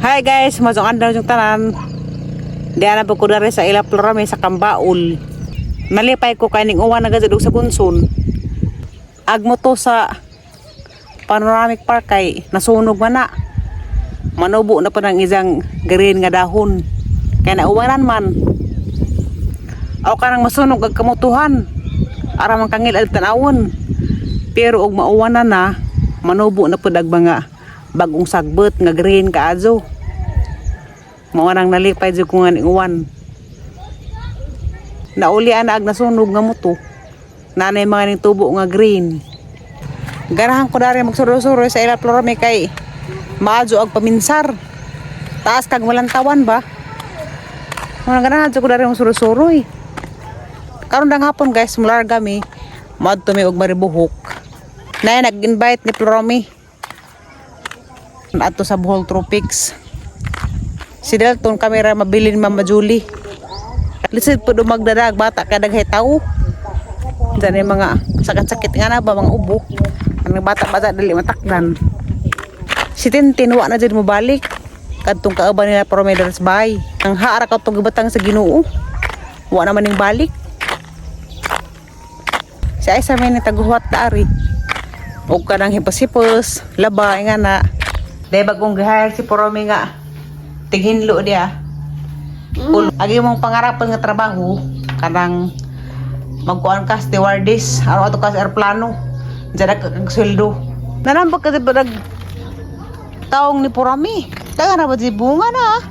Hi guys, masong andaw yung tanan. Diyan na po ko dari sa ila Florame sa Kambaul. Nalipay ko kay ning uwan na gazad og sa Gunson. Agmo to sa Panoramic Park kay nasunog man na. Manubo na pa ng isang green nga dahon. Kay nauwanan man. Aw kanang masunog ag kamutuhan. Ara man kangil ag tanawon. Pero og mauwanan na, manubo na pud ag mga bagong sagbot nga green kaazo. Mao nang nalipay jud ko nga ning uwan. Naulian na ag nasunog nga muto. Nanay mga ning tubo nga green. Ganahan ko dari magsuro-suro sa ila Florame kay maadyo ag paminsar. Taas kag malantawan ba? Mga ganahan jud ko dari magsuro-suroy. Karon dang hapon guys, mularga mi. Moadto mi og Maribojoc. Nay nag-invite ni Florami. Adto sa Bohol Tropics. Si Dalton kamera mabilin Mama Julie. Lisod po magdadag bata ka daghay tao. Diyan yung mga sakit-sakit nga na ba mga ubo. Ang bata-bata dali matakdan. Si Tintin wa na dyan mo balik. Kadtong kauban nila Promeders bay. Ang haara ka tong gibatang sa Ginoo. Wa naman ning balik. Si Aisa may nitaguhat na ari. Og kanang hipos-hipos, laba nga na. Dahil bagong gihire si Poromi nga tighinlo diya. Kung agi mong pangarapan nga trabaho, kanang magkuan ka stewardess, araw ato ka sa aeroplano. Diyan na kag sweldo. Nanambag ka diba nag taong ni Purami. Daga na ba di bunga na? Ah.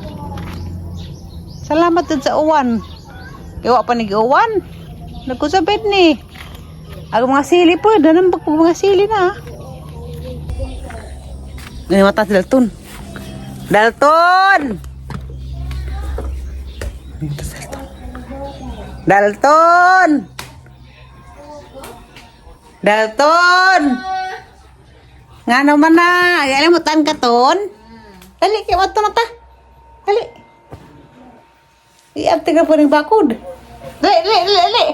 Salamat din sa uwan. Iwa pa ni uwan. Nagkusabit ni. Ang mga sili po, nanambag po mga sili na. Ah. Ngayon mata si Dalton. Dalton! Mata si Dalton. Dalton! Dalton! Nga naman na. Ay, alam mo, tan ka ton? Dali, kaya wato na ta. Dali. Iabtig na po ng bakod. Dali, dali, dali, dali.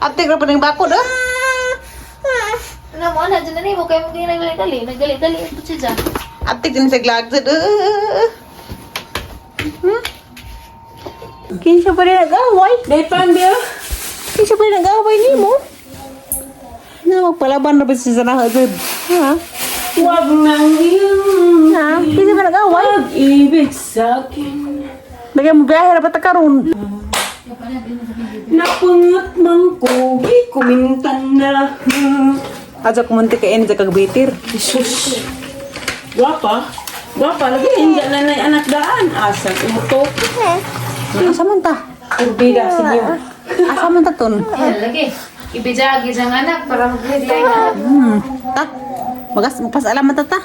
Abtig na po ng bakod, oh. Ano mo na dyan na nimo kay mo kay nagdali-dali, nagdali-dali ito siya dyan. Abtig din sa glagzad. Kinsa pa rin nag-away? Dahil pa ang biyo. Kinsa pa rin nag-away ni mo? Na, magpalaban na ba si Zanahagad? Ha? Huwag nang iyong Ha? Kinsa pa nag-away? pag-ibig sa akin. Lagyan mo biyahe na ba ta karon? Napungot mang kugi, kumintan na. Adyo kumunti kay ini sa kagbitir. Jesus. Guwapa. Guwapa. Lagi, hindi na na anak daan. Asa, umuto. Asa man ta? Urbida, sige. Asa man ta ton? Ayan, lagi. Ibijagi siyang anak para mag-ready na. Ta. Magas magpasalamat ta ta.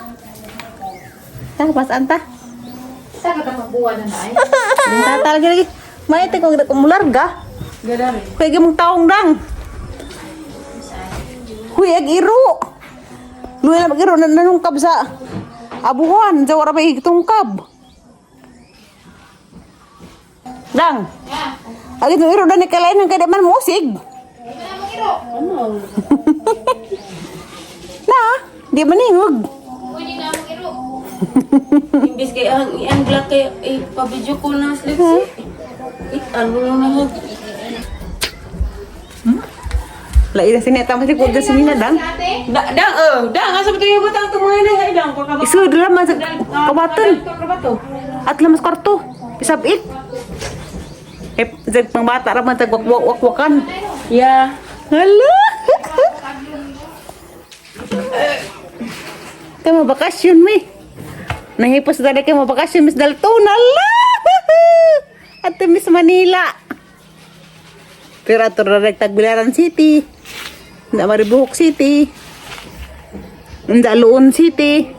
Ta, pasaan ta. Sa ka magbuwan na na ay. Ta, ta lagi lagi. May kung kumularga. Gadari. Kaya mong taong dang. Huy, ag iro. Luya na mag-iro, nanungkab sa abuhan. Sa wala pa itungkab. Dang. Ag itong iro na ni kalain ng kaya man musig. Ano? Na, di maningog. Pwede na mag-iro. Imbis kay ang ang black kay eh, pabidyo ko na slip. Eh, ano na na. Lain na sineta mo si Kuya sinina dang. Da, dang, oh, dang, asa ba tayo butang tumoy na ay dang, baka Isud ra man sa kabatan. At lamas kwarto. Isabit. Eh, sa pangbata ra man sa wakwak-wakwakan. Yeah. Hala! Kaya mo bakasyon, mi. Nahipos na kayo mo bakasyon, Miss Dalton. Hala! At Miss Manila. Pero ato na Tagbilaran City. Nda Maribojoc City. Nda Luon City.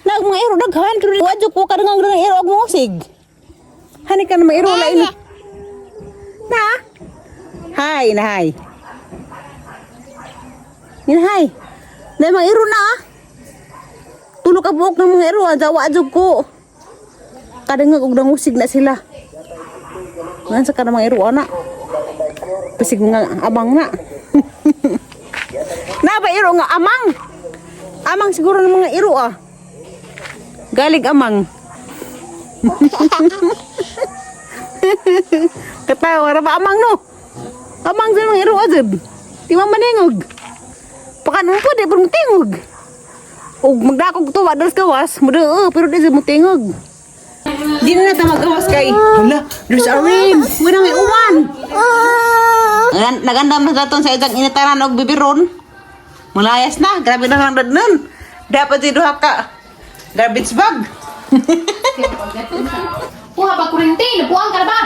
Nag mga iro daghan pero wadyo ko ka nga nga iro og musig. Hani ka na mairo lain. Na. Hi, na hi. Ina hi. Na mga iro na. Ah. Tulo ka buok ng mga iro, ah, jawa jud ko. Kadangag og nangusig na sila. Ngan sa ka na mga iro ana. Pasig nga abang na. iro nga amang. Amang siguro ng mga iro ah. Galing amang. Katawa ra ba amang no? Amang sa mga iro azab. Di man maningog. Pakan po di pero tingog. Og magdakog tuwa dalas gawas, mudo pero di sa mo tingog. Di na ta magawas kay. Hala, there's a rain. Wala may uwan. Nagandam na daton sa isang initaran og bibiron. Malayas na, grabe na lang nun. Dapat si duha ka garbage bag. Kuha ba kurente? Nabuang ka na ba?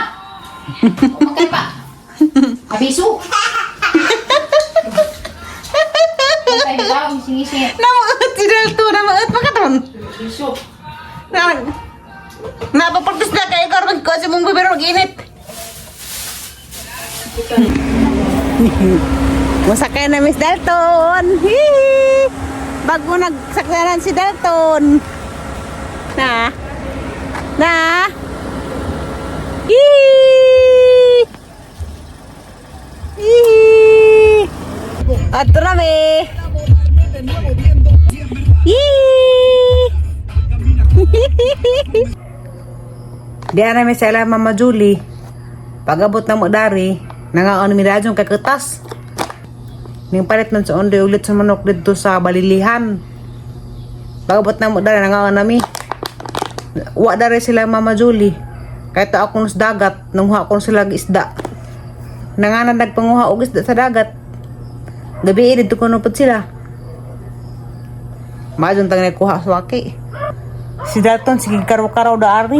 Huwag ka pa. Abiso. Ay, ba, singisi. Namaot si Delto, namaot pa ka ton. Abiso. Na Napapractice na kayo karon ko sa mong bibiron og init. Masakay na Miss Dalton. Hihi. Bago nagsakyanan si Dalton. Na. Na. Hihi. Hihi. Ato na me. Hihi. Diyan na mi sa ila Mama Julie. Pag-abot ng mo dari, nangaon mi radyo kay kutas. Ning palit man sa ondoy ulit sa manok didto sa balilihan. Pag-abot na mo dari, nangaon nami. Wa dari sila Mama Julie. Kahit ako sa dagat, nanguha ko sila og isda. Nanganan nagpanguha og isda sa dagat. Gabi didto ko nupod sila. Maadyon tang nagkuha sa waki. Si Dalton sige karaw-karaw da ari.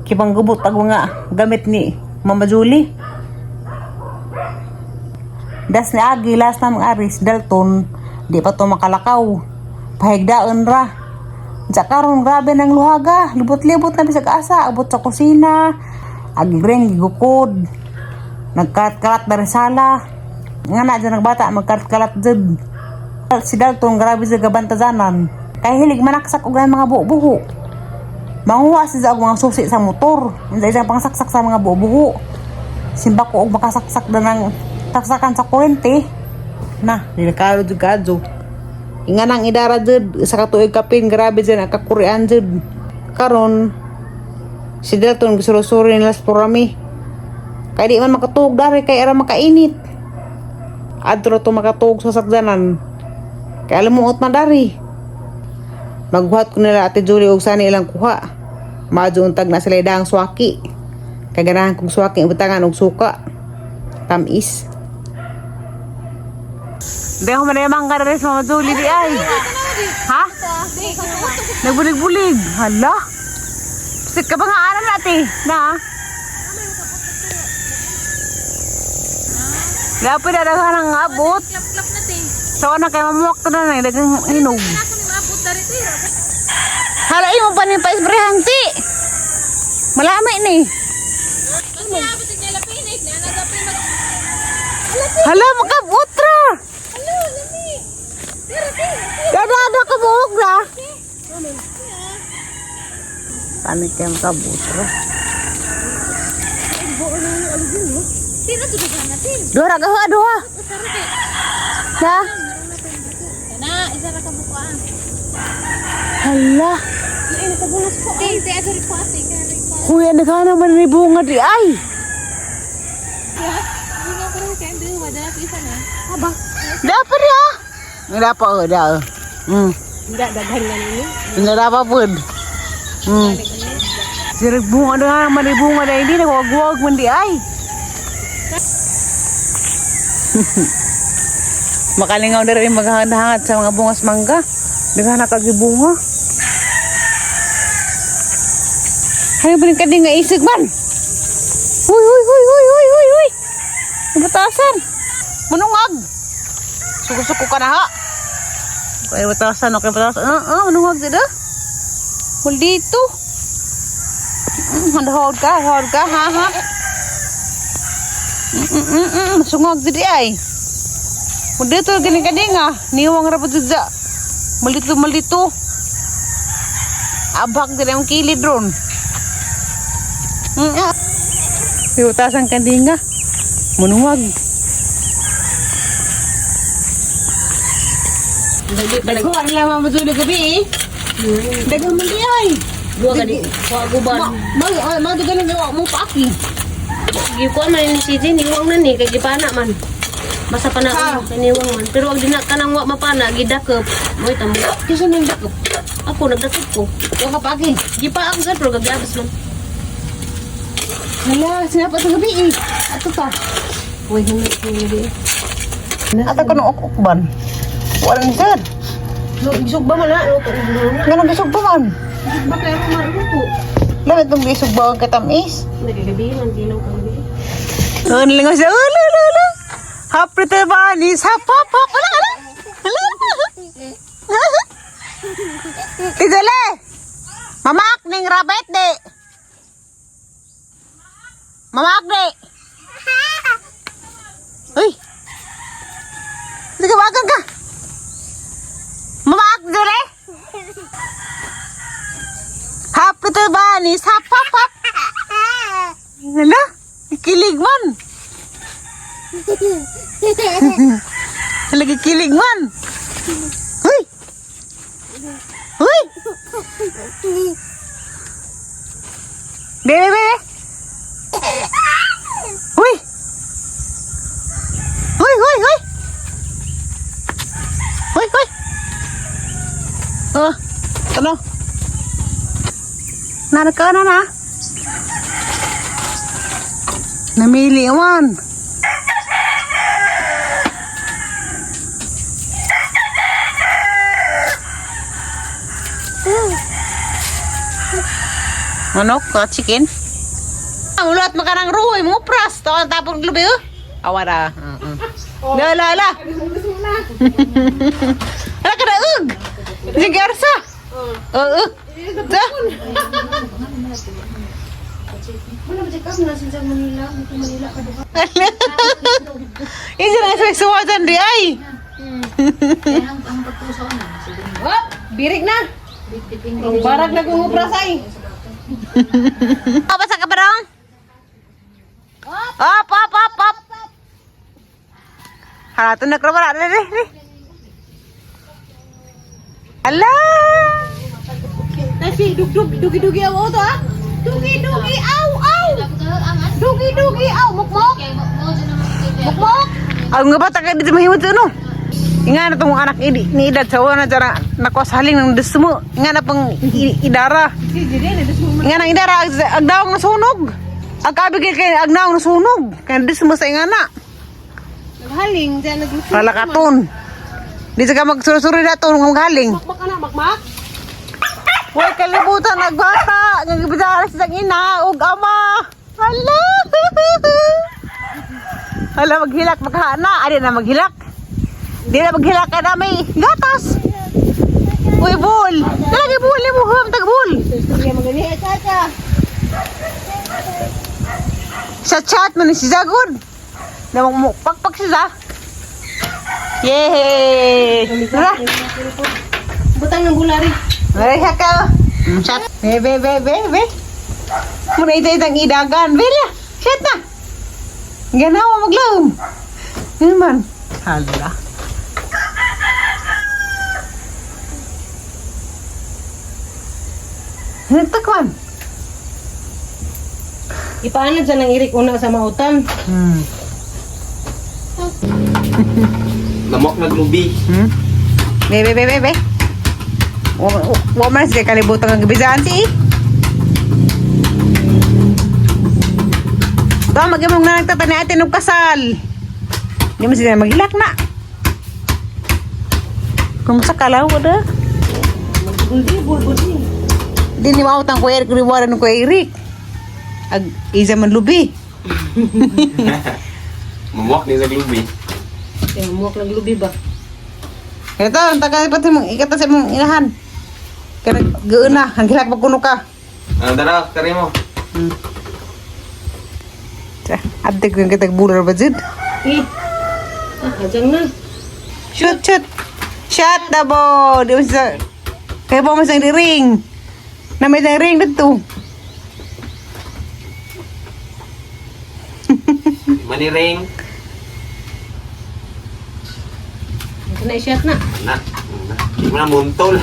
Kibang gubot ag mga gamit ni Mama Julie. Das ni Agi, last na mga ari, si Dalton, di pa to makalakaw. Pahigdaon ra. Sa karon grabe ng luhaga, libot-libot na bisag asa, abot sa kusina, agi rin gigukod. Nagkalat-kalat na rin sala. Nga na dyan nagbata, magkalat-kalat dyan. Si Dalton, grabe sa gabantazanan. Kay hilig manaksak og mga buho-buho. Manguha siya og mga susi sa motor. Unsa isang pangsaksak sa mga buho-buho. Simba ko og makasaksak na ng saksakan sa kurente. Na, delikado jud kadyo. Inga nang idara jud sa katuig kapin grabe jud ang kakurian jud. Karon si Dalton gisurusuri nila sa purami. Kay di man makatuog dari kay ara makainit. Adto ra to makatuog sa sakdanan. Kay alamuot man dari. Magbuhat ko nila Ate Julie og sani ilang kuha. Maadyo untag na sila idang swaki. Kay ganahan kong swaki butangan og suka. Tamis. Deho man yung ka rin sa Mama Julie di ay. Ha? Nagbulig-bulig. Hala. Sit ka ba nga aral ate? Na? Dapat na daghan ang abot. Klap-klap na te. Sa na kay mamuwak to na na daghang hinog. Ako ni maabot na rin te. Hala imo pa ni paisprehan ti. Malami ni. Ang maabot sa lapinig na nagapin mag Hala makabutra. Alo, lami. Dere te. Dada ka buhok na. Paano kaya makabutra? Tira sudugan natin. Duha ra gawa duha. Usara te. Na? Na, isa ra ka bukuan. Hala. Te, te asa rin ko ate. Kuya nagana man ni bunga di ay. Bunga ko rin kay hindi wala na isa na. Aba. Dapat ya. Dapat oh dah. Hindi, daghan na ninyo. Hindi dapat pun. Sirig bunga na man ni bunga na hindi nagwagwag man di ay. Makalingaw na rin maghangat sa mga bungas mangga. Daghan na kagi bunga. Hay ba ka nga isig man? Huy huy huy huy huy huy huy. Batasan. Manungag. Suko-suko ka na ha. Okay, batasan. Okay, batasan. Ah, manungag dito. Maldito. Hold ka, hold ka, ha, ha. Sungag dito ay. Maldito, gani kani nga. Niwang rapot dito. Maldito, maldito. Abak din ang kilid ron. Ah. Iutasan kandinga. Manuwag. Dagko ang lama mo sa gabi eh. Dagko man di ay. Duha ka di. Wa guban. Ma ma dugan nga mo paaki. Gikuan man ni si Jenny, niwang na ni kay gipana man. Basta pana Ha. kay niwang man. Pero wag din na kanang wa mapana gidakop. Moy tamo. Kisa nang dako. Ako nagdakop ko. Wa ka paaki. Gipa ako sa pero gabi man. Hala, sinapa sa gabi eh. Ato ta. Uy, hindi hindi. Ato ko nung ukukban. Wala ni sir. Isog ba man na? Luto na. Ganun bisog pa man. Isog ba kaya mo maluto? Lamit tong bisog ba ang katamis? Nagagabi man dinaw kagabi. Ang lingaw siya. Ula, ula, ula. Hap, little bunnies. Hap, hap, hap. Ala, ala. Ala. Tizele! Mamak ning rabbit di. Mamak di. Uy. Sige, wagan ka. Mamak, Zule. Hap, little bunnies. Hap, hap, hap. Hala, kilig man. Lagi kilig man. Huy! Huy! Bebe, bebe! Huy! Huy, huy, huy! Huy, huy! Oh, ano? Naraka na na. Namili man. Manok, ka chicken. Ang ulat makarang ruhoy mo pras. To ang tapon glubi oh. Awara. La la la. Ala ka na ug. Sige arsa. Oo. Da. Wala ba ka na sa Manila, dito Manila ka diba? Isa na sa suwatan di ay. Kaya ang pagpuso na. Wop, birik na. Ang barag na kong upras ay. Apa sa kabarang? Op, op, op, op. Haraton na krabara re re. Ala! Nasi dug dug dugi dugi aw to ah. Dugi dugi aw aw. Dugi dugi aw mukmok. Mukmok. Ang nga bata kay dito mahimot ano. Inga na tong anak ini ni edad sa una jara nakuha sa haling ng desmo. Inga na pang idara. Inga nang idara ag daong nasunog. Ag kabigil kay ag naong nasunog. Kay desmo sa inga na. Naghaling diyan nagluto. Palakaton. Di sa ka magsurusuri na to ng haling. Makmak ana makmak. Huwag kalibutan nagbata. Nga gibidara sa ina ug ama. Hala. Hala maghilak maghana. Ari na maghilak. Di na maghilak ka na may gatas. Uy, bul. Talaga bul, mo ham tag bul. Sige magani tata. Sa chat man ni si Zagod. Namang mo pakpak siya. Yay! Tara. Butang ng gulari. Mari ka. Chat. Be be be be be. Muna ito itang idagan. Bela. Chat na. Ganawa maglaom. Yun man. Hala. Nagtakwan. Ipaanad sa nang irik una sa mautan. Lamok na glubi. Be be be be be. Wa man siya kalibutan ang gibisaan si. Ba magimong na nagtatani atin og kasal. Di man sila maghilak na. Kung sa kalaw ko da. Hindi bulbul. Di ni mautang ko Eric riwaran ko Eric. Ag isa man lubi. Mamok ni sa glubi. Kaya muak ng lubi ba? Ito, ang tagal pa mong ikata sa mong inahan. Kaya gauna, ang hilak pagkuno ka. Ano dara, kare mo. Sa, abdik yung kitag bular ba jud? Eh. Ah, hajang na. Shoot, shoot. Shot na bo. Di mo sa... Kaya pa mo sa ring. Na may isang ring dito. Maniring. Na shot na. Na. Di mo na muntol.